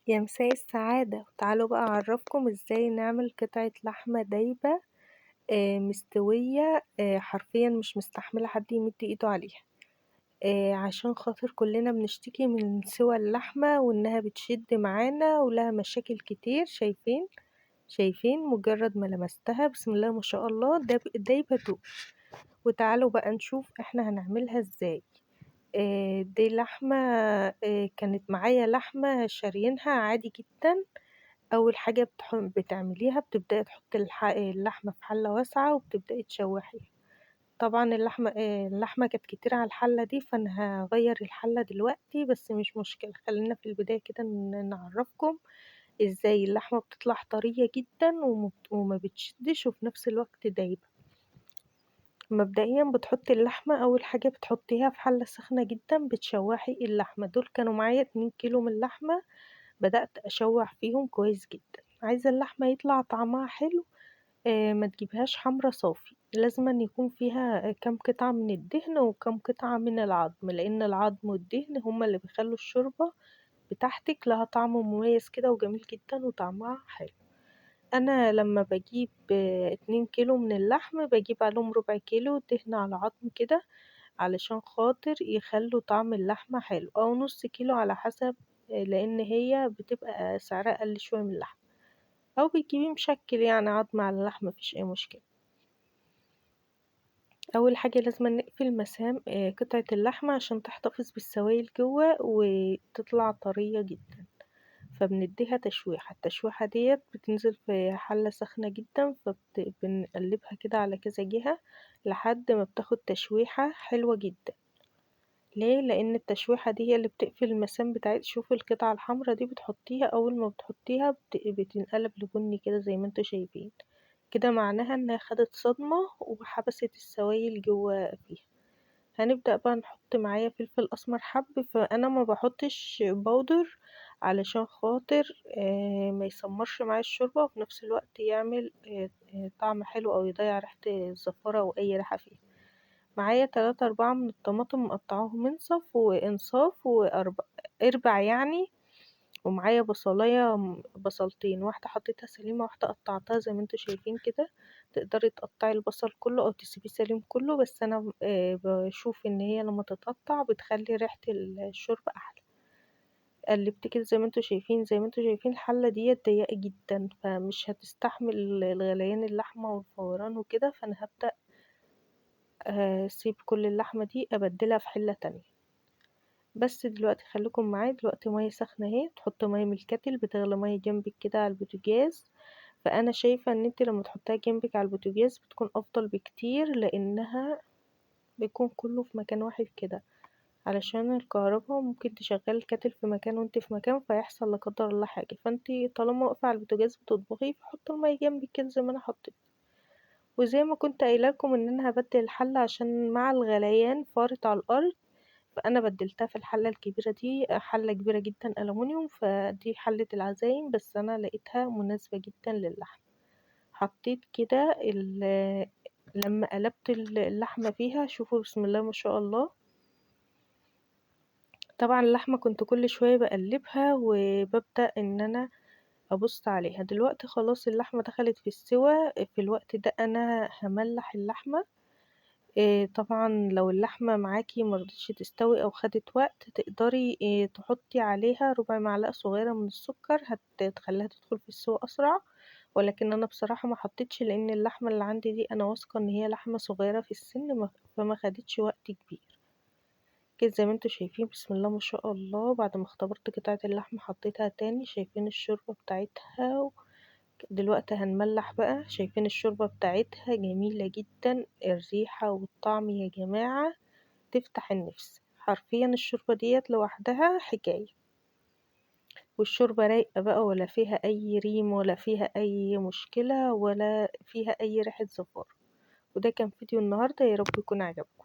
يا مساء السعادة. تعالوا بقى أعرفكم ازاي نعمل قطعة لحمة دايبة مستوية، حرفيا مش مستحملة حد يمد ايده عليها، عشان خاطر كلنا بنشتكي من سوى اللحمة وانها بتشد معانا ولها مشاكل كتير. شايفين مجرد ما لمستها بسم الله ما شاء الله دايبة دوب. وتعالوا بقى نشوف احنا هنعملها ازاي. دي لحمة، كانت معايا لحمة شاريينها عادي جدا. أول حاجة بتعمليها بتبدأي تحطي اللحمة في حلة واسعة وبتبدأي تشوحيها. طبعا اللحمة كانت كتير على الحلة دي، فأنا هغير الحلة دلوقتي، بس مش مشكلة، خلينا في البداية كده نعرفكم ازاي اللحمة بتطلع طرية جدا وما بتشدش وفي نفس الوقت دايبة. مبدئيا بتحطي اللحمة، أول حاجة بتحطيها في حلة سخنة جدا، بتشوحي اللحمة. دول كانوا معايا 2 كيلو من اللحمة، بدأت أشوح فيهم كويس جدا. عايزة اللحمة يطلع طعمها حلو، ما تجيبهاش حمرا صافي، لازم أن يكون فيها كام قطعة من الدهن وكام قطعة من العظم، لأن العظم والدهن هما اللي بيخلوا الشوربة بتاعتك لها طعم مميز كده وجميل جدا وطعمها حلو. أنا لما بجيب 2 كيلو من اللحم بجيب عليهم ربع كيلو دهن على عظم كده، علشان خاطر يخلوا طعم اللحمة حلو، أو نص كيلو على حسب، لأن هي بتبقى سعرها أقل شوية من اللحمة، أو بتجيبيه مشكل عظم على اللحمة، مفيش أي مشكلة. أول حاجة لازم نقفل مسام قطعة اللحمة عشان تحتفظ بالسوائل جوه وتطلع طرية جدا، فبنديها تشويحة. التشويحة ديت بتنزل في حلة سخنة جدا، فبنقلبها كده على كذا جهة لحد ما بتاخد تشويحة حلوة جدا. ليه؟ لأن التشويحة دي هي اللي بتقفل المسام بتاعت. شوفوا القطعة الحمرا دي بتحطيها، أول ما بتحطيها بتنقلب لبني كده زي ما انتوا شايفين كده، معناها انها خدت صدمة وحبست السوائل جوه فيها. هنبدأ بقى نحط معايا فلفل أسمر حب، فأنا ما بحطش بودر علشان خاطر ما يسمرش معايا الشوربة، وفي نفس الوقت يعمل طعم حلو أو يضيع ريحة الزفارة أو أي ريحة فيها. معايا 3 4 من الطماطم مقطعاهم انصف وانصاف وأربع اربع يعني، ومعايا بصلاية بصلتين، واحدة حطيتها سليمة واحدة قطعتها زي ما انتوا شايفين كده. تقدري تقطعي البصل كله او تسيبيه سليم كله، بس انا بشوف ان هي لما تتقطع بتخلي ريحة الشوربة احلى. قلبت كده زي ما انتوا شايفين، زي ما انتوا شايفين الحلة ديت ضيقة جدا، فمش هتستحمل الغليان اللحمة والفوران وكده، فانا هبدأ اسيب كل اللحمة دي ابدلها في حلة تانية. بس دلوقتي خليكم معايا. دلوقتي مية سخنة اهي، تحط مية من الكتل، بتغلي مية جنبك كده على البوتاجاز. فانا شايفة ان انت لما تحطيها جنبك على البوتاجاز بتكون افضل بكتير، لانها بيكون كله في مكان واحد كده، علشان الكهرباء ممكن تشغلي الكتل في مكان وانت في مكان، فيحصل لا قدر الله حاجة. فانت طالما واقفة على البوتاجاز بتطبخي، فحطي المية جنبك كده زي ما انا حطيت. وزي ما كنت قايله لكم ان انا هبدل الحلة عشان مع الغليان فارت على الارض، فانا بدلتها في الحلة الكبيرة دي، حله كبيرة جدا الومنيوم، فدي حله العزايم، بس انا لقيتها مناسبة جدا للحم. حطيت كده لما قلبت اللحمة فيها، شوفوا بسم الله ما شاء الله. طبعا اللحمة كنت كل شوية بقلبها وببدا ان انا ابص عليها. دلوقتي خلاص اللحمة دخلت في السوا. في الوقت ده انا هملح اللحمة. طبعا لو اللحمة معاكي مرضتش تستوي او خدت وقت، تقدري تحطي عليها ربع معلقه صغيرة من السكر، هتخليها تدخل في السوا اسرع. ولكن انا بصراحة ما حطيتش، لان اللحمة اللي عندي دي انا واثقة ان هي لحمه صغيرة في السن، فما خدتش وقت كبير كده زي ما انتوا شايفين بسم الله ما شاء الله. بعد ما اختبرت قطعه اللحمة حطيتها تاني، شايفين الشوربة بتاعتها. دلوقتي هنملح بقى، شايفين الشوربة بتاعتها جميلة جدا، الريحة والطعم يا جماعة تفتح النفس حرفيا. الشوربة ديت لوحدها حكاية، والشوربة رايقة بقى، ولا فيها اي ريم ولا فيها اي مشكلة ولا فيها اي ريحة زفارة. وده كان فيديو النهاردة، يا رب يكون عجبكم.